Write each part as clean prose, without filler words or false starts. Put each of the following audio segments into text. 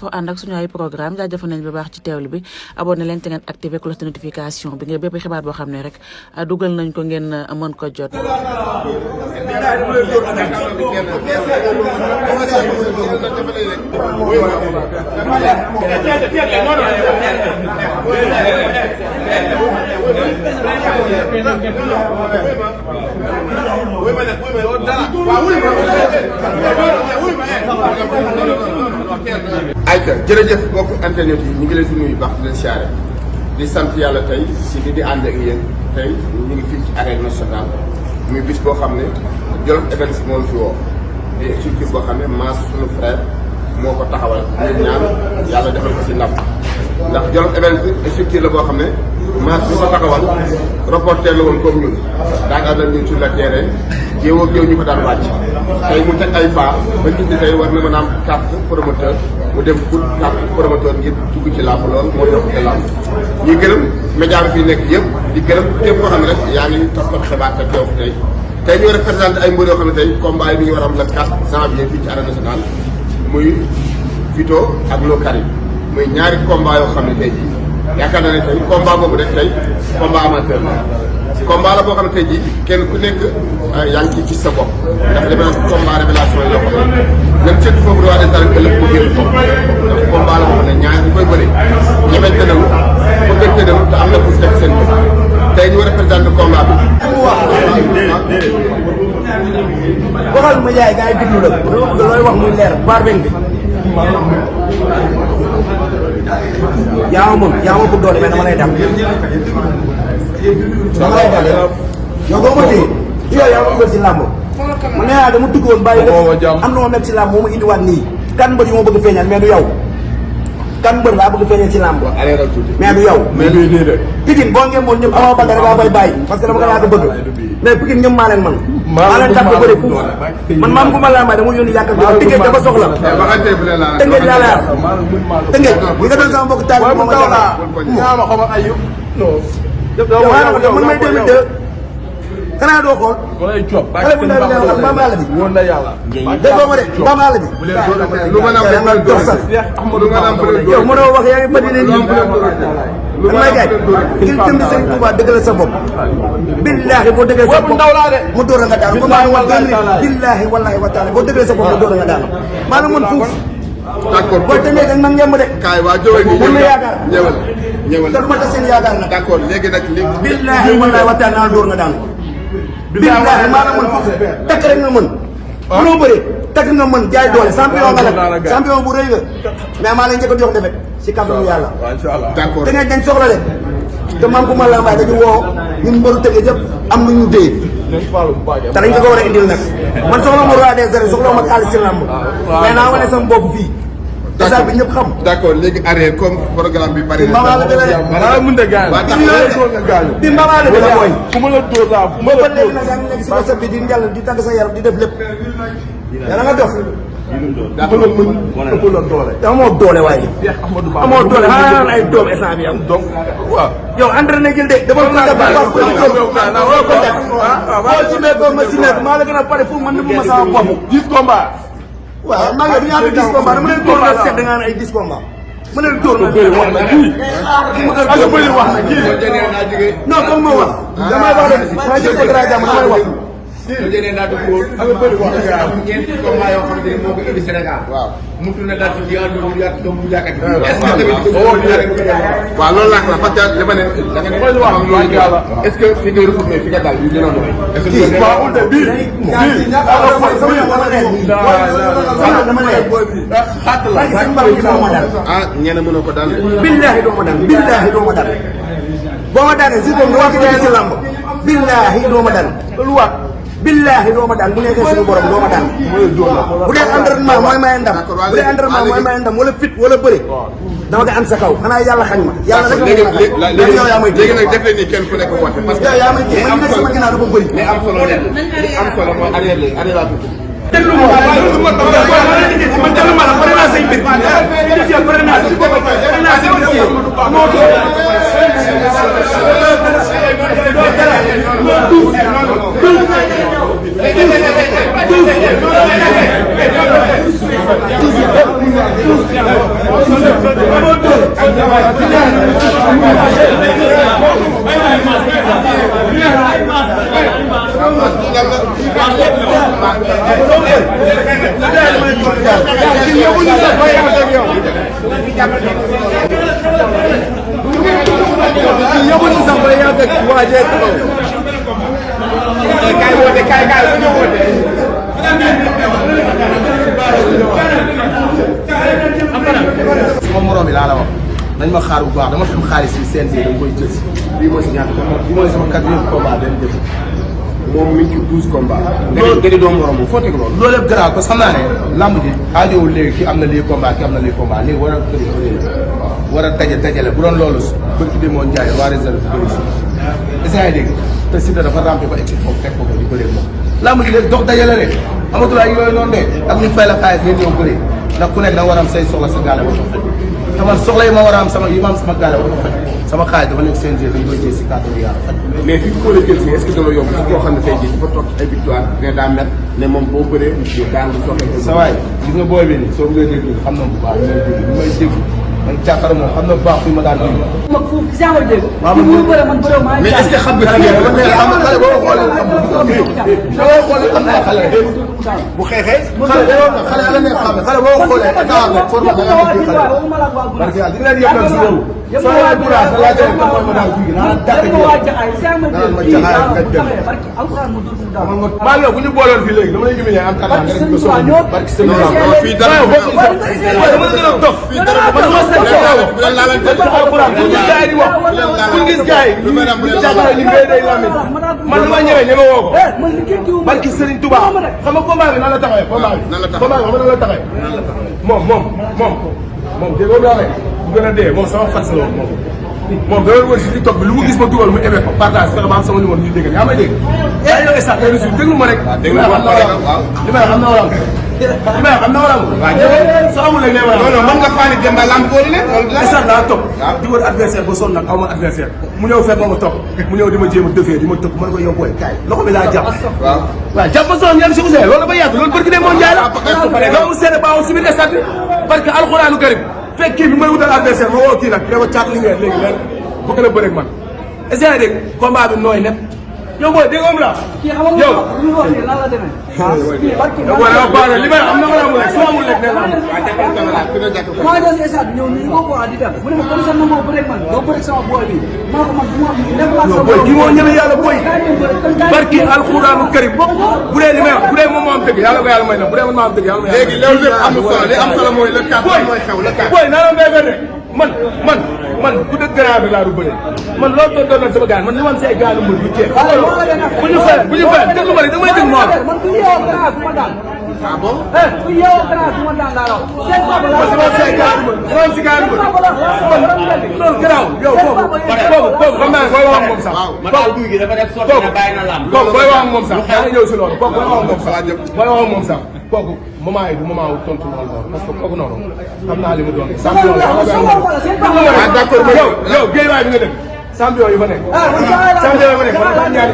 foo ànd ak suñu ay programme jaajëfal nañ bu baax ci teewlu bi abonné leen te ngeen activé cloche de notification bi ngir bépp xibaar boo xam ne rek dugal nañ ko ngeen mën ko jot. ayca jërëjëf mbokk internet yi ñu ngi leen di nuyu baax di leen siyaare di sant yàlla tey si di ànd ak yéen tey ñu ngi fii ci arène nationale muy bis boo xam ne Jolof Events moo fi woo di structure boo xam ne Mass sunu frère moo ko taxawal ñu ñaan yàlla defal ko si ndam ndax Jolof Events structure la boo xam ne Mass bi ko taxawal reporter la woon comme ñun daa nga àndal ñun sur le terrain jéewoo géew ñu ko daan wàcc tey mu teg ay pas ba gis ni tey war na mën a am carte promoteur mu dem ut carte promoteur ngir dugg ci làmb loolu moo yokk ci làmb ñuy gërëm média bi fi nekk yëpp di gërëm képp koo xam ne rek yaa ngi tas ko xibaar te teew fi tey ñu war a présenté ay mbër yoo xam ne tey combat yi bi ñu war a am le 4 janvier fii ci arène nationale muy Vito ak Lo Karim muy ñaari combat yoo xam ne tey jii yaakaar naa ne tey combat boobu rek tey combat amateur la combat la boo xam ne tey jii kenn ku nekk yaa ngi ciy gis sa bopp ndax li ma naan combat révélation yoo xam ne même surtout foofu roi des arènes ëllëg mu génn foofu ndax combat la boo xam ne ñaar ñu koy bëri ñemente nañu bëggante nañu te am na fu teg seen bopp tey ñu war a présenté combat bi. waxal ma yaay gars yi déglu la looy wax muy leer baar benn bi yaa ma bëgg doole mais dama lay dam yow boo ma téye yow yaa ma bëgg si làmb ma nee naa dama tukki woon bàyyi lépp am na ma nekk si làmb moo ma indiwaat nii kan mbër yu ma bëgg feeñal mais du yow kan mbër laa bëgg feeñal si làmb mais du yow Pikine boo ngeen moon ñëpp Ama Baldé rek laa koy bàyyi parce que dama ko yaa ko bëgg mais Pikine ñëpp maa leen man maa leen tax ko bëri fuuf man maam ku ma laa may dama yónni yàkkal bi Tëngéej dafa soxla Tëngéej laa la yar Tëngéej li nga doon sama mbokk taal bi moom ma jàngal man may 2002 xanaa doo xool xale bu ndaw bi ak Bamba Alla bi déggoo ma de Bamba Alla bi lu ma naan dox sax yow mënoo wax yaa ngi bëri ne nii man may gaaj ngir jëm di Sëriñ Tuubaa dëggal sa bopp billaahi boo dëggal sa bopp mu door a nga daanu comme maa billaahi wallaahi wa taala boo dëggal sa bopp mu door a nga daanu maanaam man fuuf d'accord boo tënkee dañ ma ngemb de kaay waa jóge nii mun na yaakaar ñëwal te du ma tas seen yaakaar nag d'accord léegi nag li billaahi wallaahi wa taala door nga daanu billaahi maanaam man foofu takk rek nga mën mënoo bëree takk nga mën jaay doole champion nga nag champion bu rëy nga mais maa lay njëkk a jox defet si kàttanu yàlla d'accord te dañ soxla de te maam ku ma la mbaay dañu woo ñun mbëru tëgg yëpp am na ñu dee te dañ ko war a indil nag man soxla ma roi des arènes soxla ma xaalis si lamb mais naa wane sama bopp fii déjà bi ñëpp xam d'accord léegi arrière comme programme bi bari Mbama la dëgg la mun de gaañu bi Mbama la dëgg la mooy fu ma la dóor laa fu ma la léegi nag yaa ngi nekk si whatsapp bi di njàll di tàgg sa yaram di def lépp yàlla nga dox amoo doole waaye amoo doole xanaa naan ay doom instant bi am donc waaw yow entraîné jël de dama ko boo simee ko ma simee ko maa la gën a pare pour man ni mu ma sama bopp 10 combats waaw maa ngi ñaata 10 combats dama lay dóor na seet da nga naan ay 10 combats ma lay dóor na bëri wax na kii ak bëri wax na kii non comme ma wax damay wax de maa jël ko dara jàmm damay wax jëlee naa dugg woon ak bëri wax ñeenti combat yoo xam ne moo ko indi Sénégal waaw mu tourné daal ci jiyaat do yaat do mu yakat est-ce que tamit waaw loolu laa parce que dama ne da nga ne wax est-ce que fi nga retourné fi nga dal yu dina do est-ce que waaw ulde bi dama ne xat la ah ñene mënoo ko dal billahi doo ma dal billahi doo ma dal boo ma daanee si boobu nga wax ci si lamb billahi doo ma dal lu waat billahi doo ma daan bu nekkee suñu borom doo ma daan bu dee entraînement mooy may ndam bu dee entraînement mooy may ndam wala fit wala bëri dama koy am sa kaw xanaa yàlla xañ ma yàlla rek léegi yow yaa may léegi nag def leen ni kenn ku nekk woote parce que yow yaa may téye man nekk sama ginnaaw dafa bëri li am solo leen li am solo mooy arrière léegi arrière laa tudd déglu ma man déglu ma la pare naa say mbir pare naa say mbir moo sama morom yi laa la wax nañ ma xaar bu baax dama fi am xaalis yi CNG dama koy jël si bii mooy si ñaata bii mooy sama 4e combat benn def moom mi ngi ci 12 combats. loolu nga di doon morom bu foo teg loolu. loolu yëpp garaaw parce que xam naa ne lamb ji aajowul léegi ki am na lii combat ki am na lii combat léegi war a dajale bu doon loolu bëgg di moo njaay waa réserve bëri si est-ce que yaa ngi dégg te Siteu dafa rampé ba egsi foofu teg ko di bëree moom lamb ji léegi dox dajale rek amatul ay yooyu noonu de ak ñu fay la xaalis ngeen ñëw bëree ndax ku nekk da nga war a am say soxla sa gaale ba ko faj te man soxla yi ma war a am sama yi ma am sama gaale ba ko faj sama xaalis dafa nekk CNG dañ koy jël si kàddu gi yàlla faj mais fi ko la jël fii est-ce que dana yomb ci koo xam ne tey jii dafa toog ay victoire ne daa mer ne moom boo bëree daan nga soxla sa waay gis nga booy bi nii soo bëggee dégg xam na bu baax li may dégg man jàkkaar moom xam na bu baax fi ma daan dégg mag foofu si yaa ngi dégg. waaw man bëre maa mais est-ce que xam nga xale xale boo xoolee xam na xale bu xeexee xale ala nekk xam xale boo xoolee état ak forme da nga nekk xale parce que di leen yëpp si loolu soo leen courage da laa jëlee comme ma daan kii naa dàq ji naan ma jaxaay nga dem maa yow bu ñu booloon fii léegi dama lay gëm am talent nga rek ko soxla barki sëñ fii dara dama gën a dof fii dara bu gis gars yi lu jàppale li ngay day lamit man lu ma ñëwee ñeme woo ko barki Serigne Touba xam nga combat bi nan la taxawee combat bi xam nga nan la taxawee moom déggoo daa rek bu gën a dee moom sama fan la woon moom da wër si TikTok bi lu mu gis ma dugal mu aimé ko partage fexe ba am sama numéro ñu dégg yaa may dégg yaa yow instant ngay reçu déglu ma rek li may xam na wala am soo amul rek lay war non man nga faani dem ba lamb góor yi ne instant daa topp di wër adversaire ba sonn nag aw ma adversaire mu ñëw fekk ma topp mu ñëw di ma jéem a defee di ma tëpp ma ne ko yow booy kaay loxo bi laa jàpp waaw jàpp ba sonn ñam si Ousseyn loolu dafa yàgg loolu barki de moo njaay la loolu seede baaw si biir stade parce que alxuraanu karim fekk kii bi may wutal adversaire ma woo kii nag ne ko caat li ngeen léegi leen bu gën a bëre ak man est-ce que dégg combat bi nooy nepp yow booy dégg nga yow li wax ni lan la demee. yow booy dama baax li may am na wala amul rek soo amul rek nee naa maa ngi doon si stade bi ñëw nii moo ko di dem mu ne ma comme ça ma moo bëre man doo bëre sama booy bi maa ko man bu ma nekk laa sama booy kii moo ñeme yàlla booy barki alxuraanu karim bu dee li may wax bu dee moom moo am dëgg yàlla ko yàlla may na bu dee man maa am dëgg yàlla may léegi loolu lépp amul solo li am solo mooy le cadre mooy xew le cadre booy naa la mbéy rek man bu dëgg grand bi laa du bëre man loolu doon doon sama gars man li ma am say gars lu mbër bu ceeb bu ñu fayal déglu ma rek damay déglu ma man bu yeewoo grand bu ma daan. ah bon bu yeewoo grand bu ma daan laa wax. seen papa la parce que man say gars lu mbër man si gars lu mbër man loolu garaaw yow kooku xam naa ne booy wax ak moom sax kooku booy wax ak moom sax yaa ngi ñëw si loolu kooku booy wax ak moom sax booy wax ak moom sax kooku moment yi du moment wu tontu loolu noonu parce que kooku noonu xam naa li mu doon champion la d'accord yow géewaay bi nga dëkk champion yi fa nekk champion yi fa nekk man dama ñaan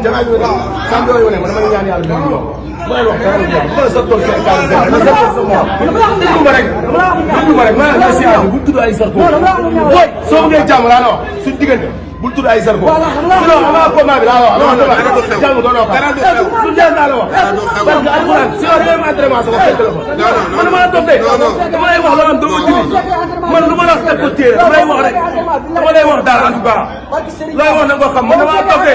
jalaay bi nga dëkk champion yi fa nekk man dama ñaan yàlla benn yoon mooy wax dara lu baax sa tool sa kaw déglu ma rek ma ne si bu tudd ay sarko boy soo ngee jàmm laa la wax suñu diggante bul tudd ay sarko sinon ama combat bi laa la wax jàmm doon wax lu jàmm laa la wax parce que alxuraan si yow réew entraînement sama fekk la fa man dama la toog de dama lay wax loo xam dama dindi man lu ma la wax teg ko téere dama lay wax rek dama lay wax daal en tout cas looy wax na nga xam man dama toog de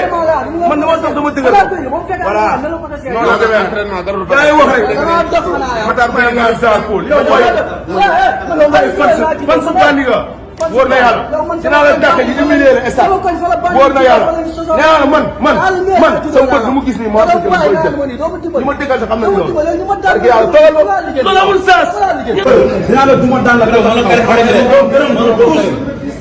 man dama toog dama dëgër voilà non la demee entraînement dara da lay wax rek Matar Mbaye nga sa Paul yow boy yow ngay fan sa bandi nga wóor na yàlla dinaa la dàq yi humilier la stade wóor na yàlla nee naa la man sama bët lu mu gis nii moo ko jël koy jël li ma dëggal sa xam nañ loolu parce que yàlla toogal loolu amul sens dinaa la duma daan la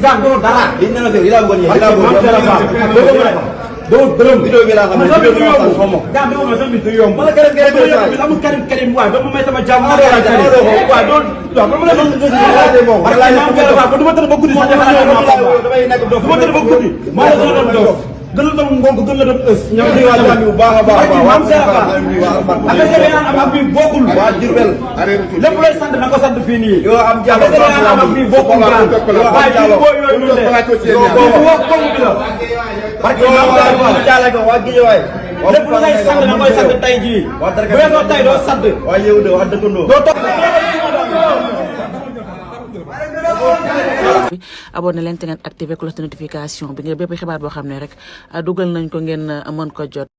daan doo dara li ñu la ila bëggoon ñëw ila bëggoon doo dërëm vidéo bi laa xam ne vidéo bi ma xam moom daa dama sama bi du yomb wala karim amul karim waay ba mu may sama jàmm waay doo ba mu la moom wala ma am ko duma tëdd ba guddi sax damay nekk dof duma tëdd ba guddi ma la doon dof gën la dem ngonk gën la dem ës ñam di waa bu baax a baax maam Serapha ak nga am ab bi bokkul waa Diourbel lépp lay sant na ko sant fii nii yo am jàmm am ab bi bokkul grand waaye ci bo yooyu ñu de wax ko bi la parce que maam Serapha jaale ko waa Guédiawaye lépp lay sant na koy sant tey jii bu yeesoo tey doo sant waa yow de wax dëkkandoo doo topp abonné leen te ngeen activé cloche de notification bi nga bépp xibaar boo xam ne rek dugal nañ ko ngeen mën ko jot